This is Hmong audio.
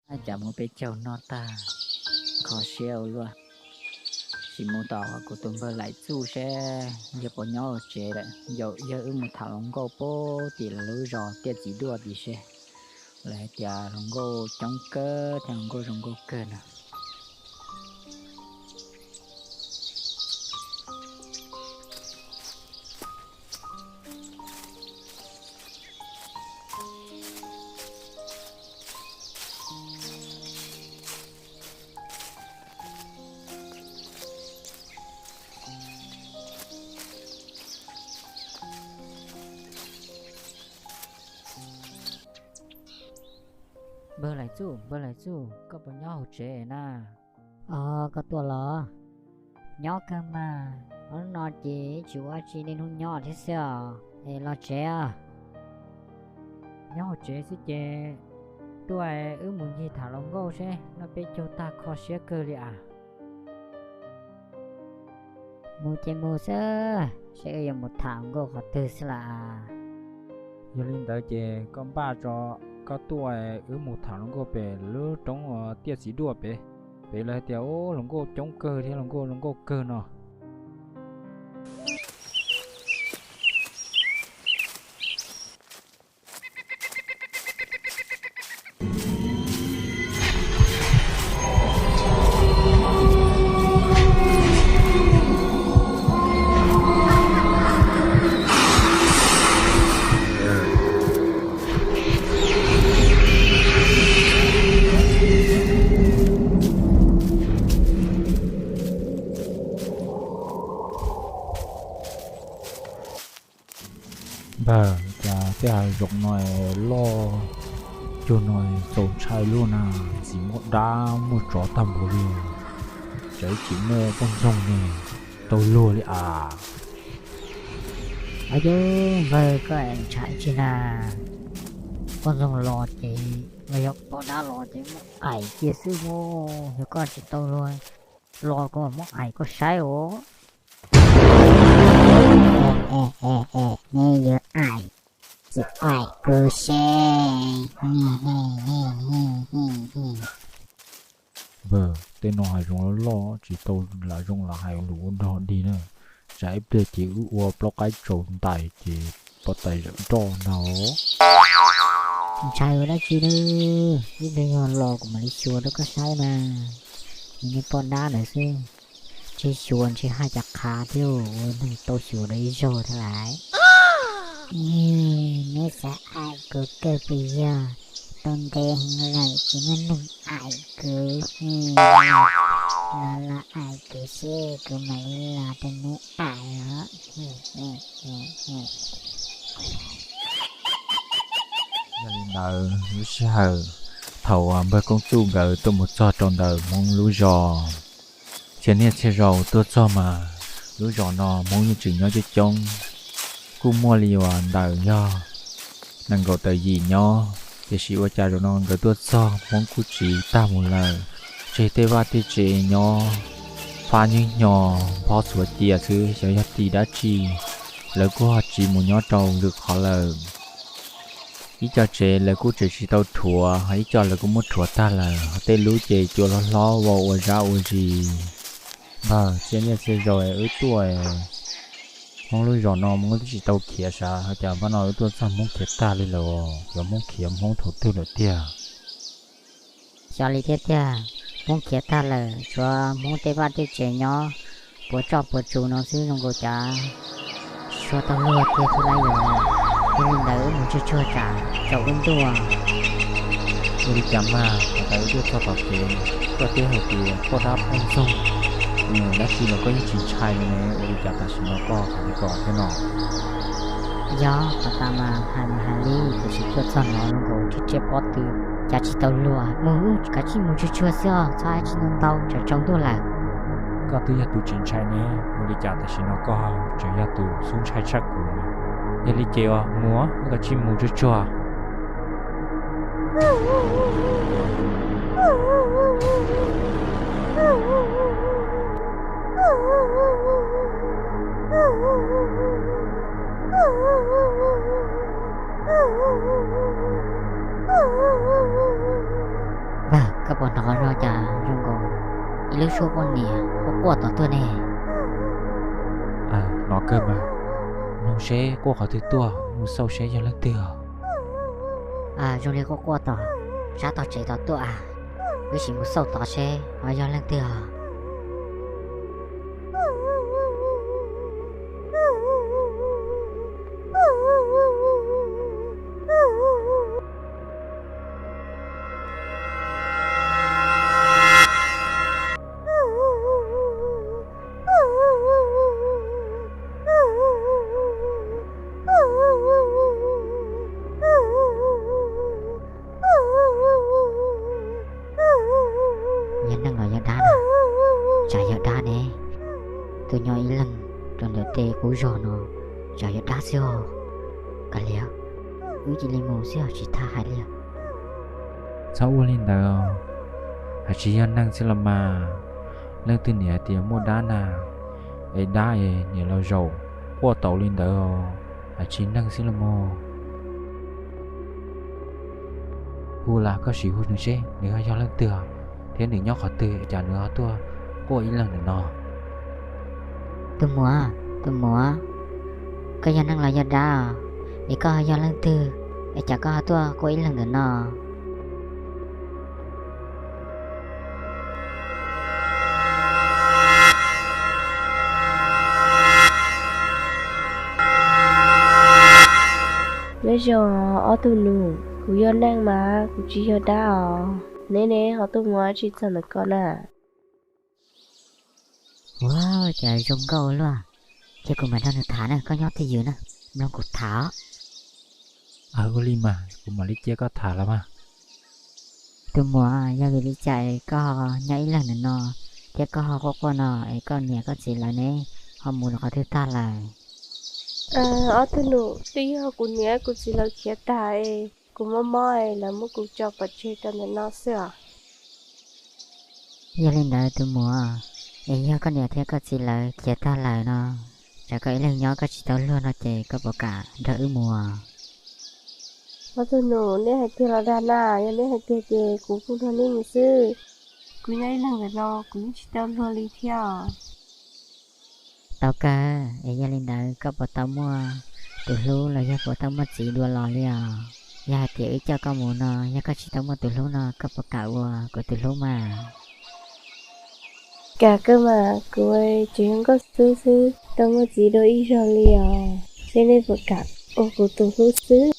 Cas muaj peb caug noj tag, kho siab ua luaj. Sim mus tom kuv tus npawg Laim Txuj seb yawg puas nyob hauv tsev lawm, yaum yawg wb mus tham hluas nkauj puag tim lawv lub zos Tiaj Txiv Duaj tim seb. Lawv hais tias hluas nkauj coob kawg thiab hluas nkauj zoo nkauj kawg no. Npawg Laim Txuj, npawg Laim Txuj, koj puas nyob hauv tsev na? Os, koj tuaj los? Nyob kawg mas, hnub no ces tsis ua dab tsi, niaj hnub nyob thiab xwb os. Es los tsev os. Nyob hauv tsev xwb ces tuaj wb mus ncig tham hluas nkauj seb, noj peb caug tag kho siab kawg li as. Mus ces mus xwb, seb wb yuav mus tham hluas nkauj qhov twg xwb las. Yog li ntawd ces koj npaj tso, koj tuaj wb mus tham hluas nkauj pem lub roob Tiaj Txiv Duaj pem. Pem lawv hais tias hluas nkauj coob kawg thiab hluas nkauj zoo nkauj kawg no. Npawg, cas tej hav zoov no loj cuag no, txaus ntshai luaj na, ntxim muaj dab muaj tsov tag npaum li, tsam tsis muaj poj ntxoog ne, tau luag li as. Aub, npawg, koj ntshai tsi na, poj ntxoog los ces los yog poj dab los ces muab aim cia xwb os, yog koj tsis tau luag los kuv muab aim koj saib os. Neb yuav aim, tsis aim kuv seb. Npawg, tej no hav zoov loj loj tsis tau lam zoo lam hais lus ua dog dig na, tsam ib pliag ces wb ua plaub qaib tsaus ntais ces pob tais zawm nroj ntag. Ntshai ua dab tsi na, ib pliag yog los kuv mam li xyuas rau koj saib mas. Neb poj dab ntawd xwb, ntshe xyuas ntshe haj cas qhav thiab, ua neeg tau xyuas rau ib zaug thiab lawm. Neb xav aim kuv kawg puas yog? Tau ntev heev lawm tsis muaj neeg aim kuv. Los los aim kuv seb kuv mam li los rau neb aim os. Yog li ntawd lub sij hawm thaum npawg Koob Txuj nkawd tuaj mus txog rau ntawm Hmoob lub zos, txhia niaj txhia zaus tuaj txog mas lub zos no Hmoob yeej tseem nyob coob coob, kuj muaj li uas ntawm yog nees nkaum tawm yim nyob, tiam sis ua cas zaum no nkawd tuaj txog Hmoob kuj tsiv tag mus lawm, tseg tej vaj tej tsev nyob fab nyeeb hnyo, phob txhuav cia xwb, xyov yog tim dab tsi lawv kuj ho tsiv mus nyob rau lwm qhov lawm. Ib co tsev lawv kuj tseem tsis tau rhuav, ho ib co lawv kuj muab rhuav tag lawm, ho tej lub ces cua hlob hlob vau ua zab ua zis. Npawg, txhia niaj txhia zaus wb tuaj, Hmoob lub zos no Hmoob twb tsis tau khiav sav, ho cas npaj no wb tuaj txog Hmoob khiav tag li lawm, yuav Hmoob khiav Hmoob thaum twg lawm tiag? Xyov li thiab tiag, Hmoob khiav tag lawm, tshuav Hmoob tej vaj tej tsev nyob puas tsoj puas tsuv no xwb, zoo nkaus cas tsis tshua tau luag tiag thiab lauj. Yog li ntawd wb mus tsuag tsuag tsam tsaus wb ntuj. Ua li cas mas, has tas wb tuaj txog tom kev koj twb hais tias poj dab poj ntxoog, dab tsi los koj yeej tsis ntshai li ne, ua li cas tam sim no koj hais li ko thiab no? Yog, has tas mas hais mas hais li, tiam sis tuaj txog no zoo nkaus tsiaj pob tw, cas tsis tau luag, mus kav tsij mus tsuag tsuag xwb os, txhob hais tsis ntau ntau tsam tsaus ntuj lawm. Koj twb yog tus tsis ntshai ne, ua li cas tam sim no koj tseem yog tus xub ntshai tshaj kuv? Yog li ces mus, wb kav tsij mus tsuag tsuag. Npawg, Koj puas hnov no cas zoo nkaus ib lub suab poj niam quaj quaj tom tuaj ne? Hnov kawg mas, mloog seb quaj qhov twg tuaj, mus xauj seb yog leej twg os. Zoo li quaj quaj tom sab tog tsev tod tuaj, wb sim mus xauj tod seb ho yog leej twg os. Yog neeg los yog dab na? Tsam yog dab ne. Tuaj nyob ib leeg rau ntawm tej qub zog no, tsam yog dab xwb os. Kav liam, wb cia li mus xwb os, tsis tham hais li. Txhob ua li ntawd, hais tsis yog neeg xwb los mas. Leej twg niam hais tias muaj dab na, es dab es niam los zaum quaj tau li ntawd, hais tsis neeg xwb los mas. Hu las, koj sim hu nws seb nws ho yog leej twg thiab nws nyob qhov twg es cas nws ho tuaj quaj ib leeg ntawm no. Tus muam, tus muam, koj yog neeg los yog dab es koj ho yog leej twg es cas koj ho tuaj quaj ib leeg ntawm no? Nyob zoo ob tug nus, kuv yog neeg mas kuv tsis yog dab os. Neb ne ho tuaj mus ua dab tsi txog ntawm ko na? Ua cas zoo nkauj luaj, cia kuv mam nrog nws tham na, koj nyob twj ywm na, mloog kuv tham os. Ua li mas, kuv mam li cia koj tham los mas. Tus muam, yog vim li cas koj nyob ib leeg ntawm no thiab koj ho quaj quaj no es koj niam koj txiv lawv ne, ho mus rau qhov twg tag lawm? Ob tug nus, twb yog kuv niam kuv txiv lawv khiav tag es kuv mob mob es lawv muab kuv tso pov tseg rau ntawm no xwb os. Yog li ntawd tus muam, es yog koj niam thiab koj txiv lawv khiav tag lawm no, tsam koj ib leeg nyob koj tsis tau luag no ces koj puas kam nrog wb mus? Ob tug nus, neb hais tiag los dag na? Yog neb hais tiag ces kuv kuj nrog neb mus xwb. Kuv nyob ib leeg ntawm no kuv yeej tsis tau luag li thiab. Tau kawg, es yog li ntawd koj puas tau muaj tus hlub los yog puas tau muaj txiv dua los li os? Yog hais tias wb coj koj mus no, yog koj tsis tau muaj tus hlub no koj puas kam ua kuv tus hlub mas? Kam kawg mas, kuv tseem yog nkauj xwb xwb, tau muaj txiv dua ib zaug li os. Seb nej puas kam ua kuv tus hlub xwb.